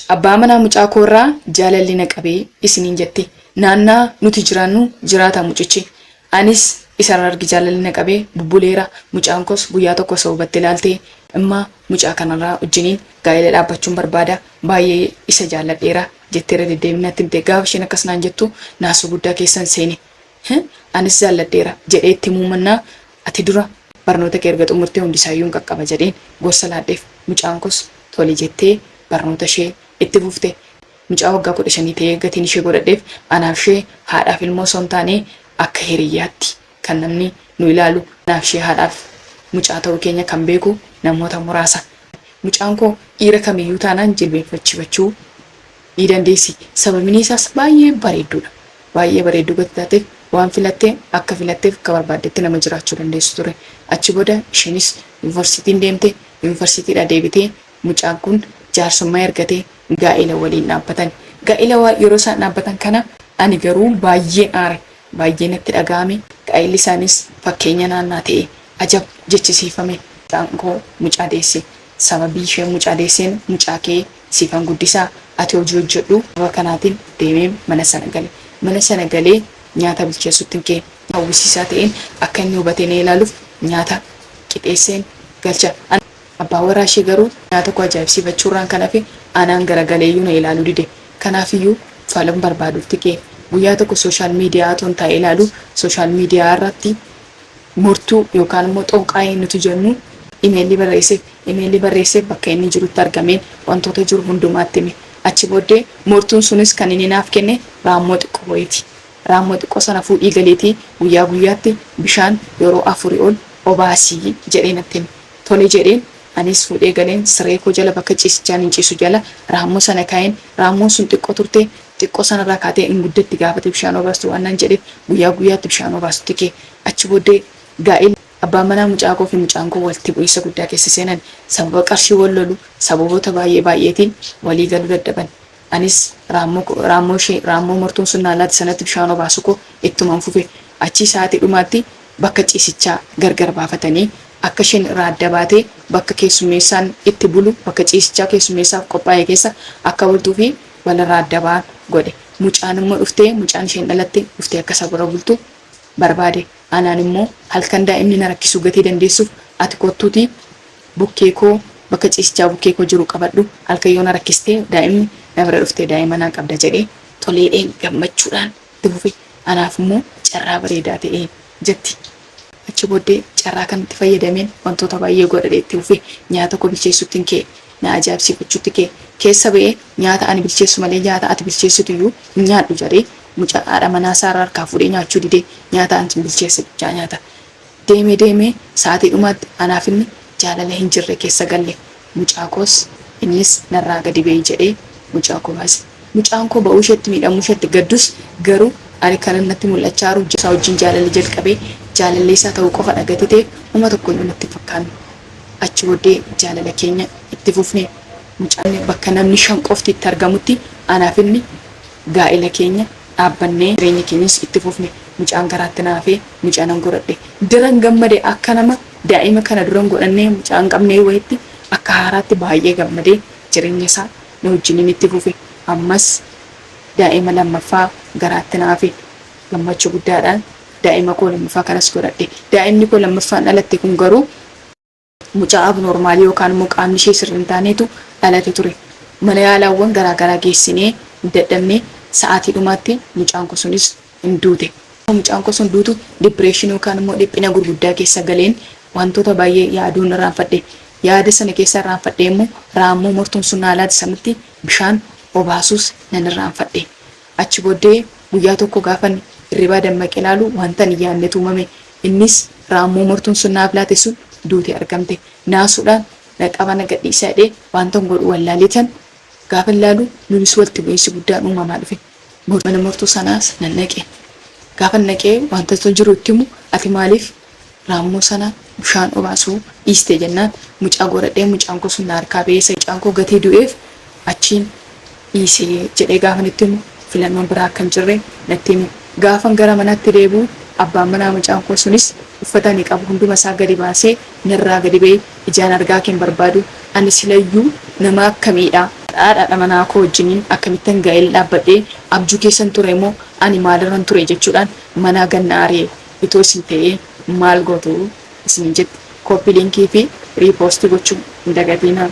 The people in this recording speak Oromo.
Abbaa manaa mucaa koorraa jaalalli na qabee isiniin jetti. Naannaa nuti jiraannu jiraata mucichi. Anis isarra argi jaalalli na qabee bubbuleera. Mucaan koos guyyaa tokko isa hubatte ilaaltee imma mucaa kanarraa wajjiniin gaa'ela dhaabbachuun barbaada. Baay'ee isa jaalladheera jetteera deddeebiin natti himte. Gaafa isheen akkas naan jettu naasuu guddaa keessan seene. Anis jaalladheera jedhee itti himuu mannaa ati dura barnoota kee erga xumurtee hundisaayyuu hin qaqqaba jedheen gorsa laadheef. Mucaan koos tole jettee barnoota ishee itti fufte. Mucaa waggaa 15 ta'ee gatiin ishee godhadheef anaaf ishee haadhaaf ilmoo osoo hin taane akka hiriyyaatti kan namni nu ilaalu anaaf ishee haadhaaf mucaa ta'uu keenya kan beeku namoota muraasa. Mucaan koo dhiira kamiyyuu taanaan jilbeenfachifachuu ni dandeessi. Sababni isaas baay'ee bareedduudha. Baay'ee bareedduu gati taateef waan filatte akka filatteef akka barbaaddetti nama jiraachuu dandeessu ture. Achi booda isheenis yuunivarsiitiin deemte. Yuunivarsiitiidhaa deebitee mucaan kun jaarsummaa ergatee gaa'ela waliin dhaabbatan. Gaa'ela yeroo isaan dhaabbatan kana ani garuu baay'een aare. Baay'ee natti dhaga'ame. Gaa'elli isaanis fakkeenya naannaa ta'e. Ajab jechisiifame. Mucaan koo mucaa deesse. Sababii isheen mucaa deesseen mucaa kee siifan guddisaa ati hojii hojjedhu. Sababa kanaatiin deemee mana sana gale. Mana sana galee nyaata bilcheessuttin ka'e. Hawwisiisaa ta'een akka inni hubatee na ilaaluuf nyaata qixeesseen galcha. Abbaan warraa ishee garuu nyaata koo ajaa'ibsiifachuurraan kan hafe anaan garagaleeyyuu na ilaaluu dide. Kanaafiyyuu falan barbaaduutti ka'e. Guyyaa tokko social media otoon taa'ee ilaaluu social media irratti mortuu yookaan immoo xonqaayii nuti jennu imeelii barreesseef. Imeelii barreesseef bakka inni jirutti argameen wantoota jiru hundumaatti hime. Achi booddee mortuun sunis kan inni naaf kenne raammoo xiqqoo wayiiti. Raammoo xiqqoo sana fuudhii galiitii guyyaa guyyaatti bishaan yeroo afurii ol obaasi jedhee natti hime. Tole jedheen anis fuudhee galeen siree koo jala bakka ciisichaan hin ciisu jala raammoo sana kaa'een raammoon sun xiqqoo turte xiqqoo sanarraa kaatee hin guddatti gaafate bishaan obaastu waan naan jedheef guyyaa guyyaatti bishaan obaastutti ka'e. Achi booddee gaa'elli abbaan manaa mucaa koo fi mucaan koo walitti bu'iinsa guddaa keessa seenan. Sababa qarshii wal lolu sababoota baay'ee baay'eetiin walii galuu dadhaban. Anis raammoo raammoo ishee raammoo mortuun sun naa laate sanatti bishaan obaasu koo ittuman fufe. Achii sa'aatii dhumaatti bakka ciisichaa gargar baafatanii akka isheen irraa adda baatee bakka keessummeessaan itti bulu bakka ciisichaa keessummeessaaf qophaa'e keessa akka bultuu fi walirraa adda ba'an godhe. Mucaan immoo dhuftee mucaan isheen dhalatte dhuftee akka isa bira bultu barbaade. Anaan immoo halkan daa'imni na rakkisuu gatii dandeessuuf ati kottuutii bukkee koo bakka ciisichaa bukkee koo jiru qabadhu halkan yoo na rakkiste daa'imni na bira dhuftee daa'ima naa qabda jedhee toleedheen gammachuudhaan itti fufe. Anaaf immoo carraa bareedaa ta'e jetti. Achi booddee carraa kanatti fayyadameen wantoota baay'ee godhadhee itti fufe. Nyaata koo bilcheessuttin ka'e. Na ajaa'ibsiifachuutti ka'e. Keessa ba'ee nyaata ani bilcheessu malee nyaata ati bilcheessitu iyyuu hin nyaadhu jedhee mucaa haadha manaa isaa irraa harkaa fuudhee nyaachuu didee nyaata ani bilcheesse bichaa nyaata. Deemee deemee sa'aatii dhumaatti anaaf inni jaalala hin jirre keessa galle. Mucaa koos innis narraa gadi ba'i jedhee mucaa koo baase. Mucaan koo ba'uu isheetti miidhamuu isheetti gaddus garuu ani kanan natti mul'achaa jiru isaa wajjin jaalala jalqabee jaalallee isaa ta'uu qofa dha gatii ta'eef homa tokkoyyuu natti hin fakkaanne. Achi booddee jaalala keenya itti fufne. Mucaan bakka namni 5 qofti itti argamutti anaaf inni gaa'ela keenya dhaabbannee jireenya keenyas itti fufne. Mucaan garaatti na hafee mucaa nan godhadhe. Daran gammade akka nama daa'ima kana dura hin godhannee mucaa hin qabnee wayitti akka haaraatti baay'ee gammadee jireenya isaa na wajjiniin itti fufe. Ammas daa'ima lammaffaa garaatti na hafe. Gammachuu guddaadhaan daa'ima koo lammaffaa kanas godhadhe. Daa'imni koo lammaffaan dhalatte kun garuu mucaa abnoormaalii yookaan immoo qaamni ishee sirrii hin taanetu dhalate ture. Mana yaalaawwan garaa garaa geessinee hin dadhabne sa'aatii dhumaatti mucaan koo sunis hin duute. Mucaan koo sun duutu dipireeshinii yookaan immoo dhiphina gurguddaa keessa galeen wantoota baay'ee yaaduun irraanfadhe. Yaada sana keessa irraanfadhee immoo raammoo mortuun sun naa laate sanatti bishaan obaasuus nan irraanfadhe. Achi booddee guyyaa tokko gaafan hirribaa dammaqee ilaalu wantan hin yaadnetu uumame. Innis raammoo mortuun sun naaf laate sun duute argamte. Naasuudhaan na qaba na gadhiisaa jedhee wantan godhu wallaaleetan gaafan ilaalu nunis walitti bu'iinsi guddaan uumamaa dhufe. Mana mortuu sanaas nan dhaqe. Gaafan dhaqee wanta jiru itti himu ati maaliif raammoo sana bishaan obaasuu dhiiste jennaan mucaa godhadhee mucaan koo sun na harkaa ba'ee isa mucaan koo gatii du'eef achiin dhiise jedhee gaafan itti himu filannoon biraa akka hin jirre natti hime. Gaafan gara manaatti deebi'u abbaan manaa mucaan koo sunis uffata ani qabu hunduma isaa gadi baasee narraa gadi ba'i ijaan argaa kee hin barbaadu ani silayyuu nama akkamiidha. Har'aa haadha manaa koo wajjiniin akkamittan gaa'ela dhaabbadhee, abjuu keessan ture moo, ani maalirran ture jechuudhaan manaa ganna ari'e, itoo isin ta'ee maal gootu isiniin jetti. Copy linkii fi repost gochuu hin dagatinaa.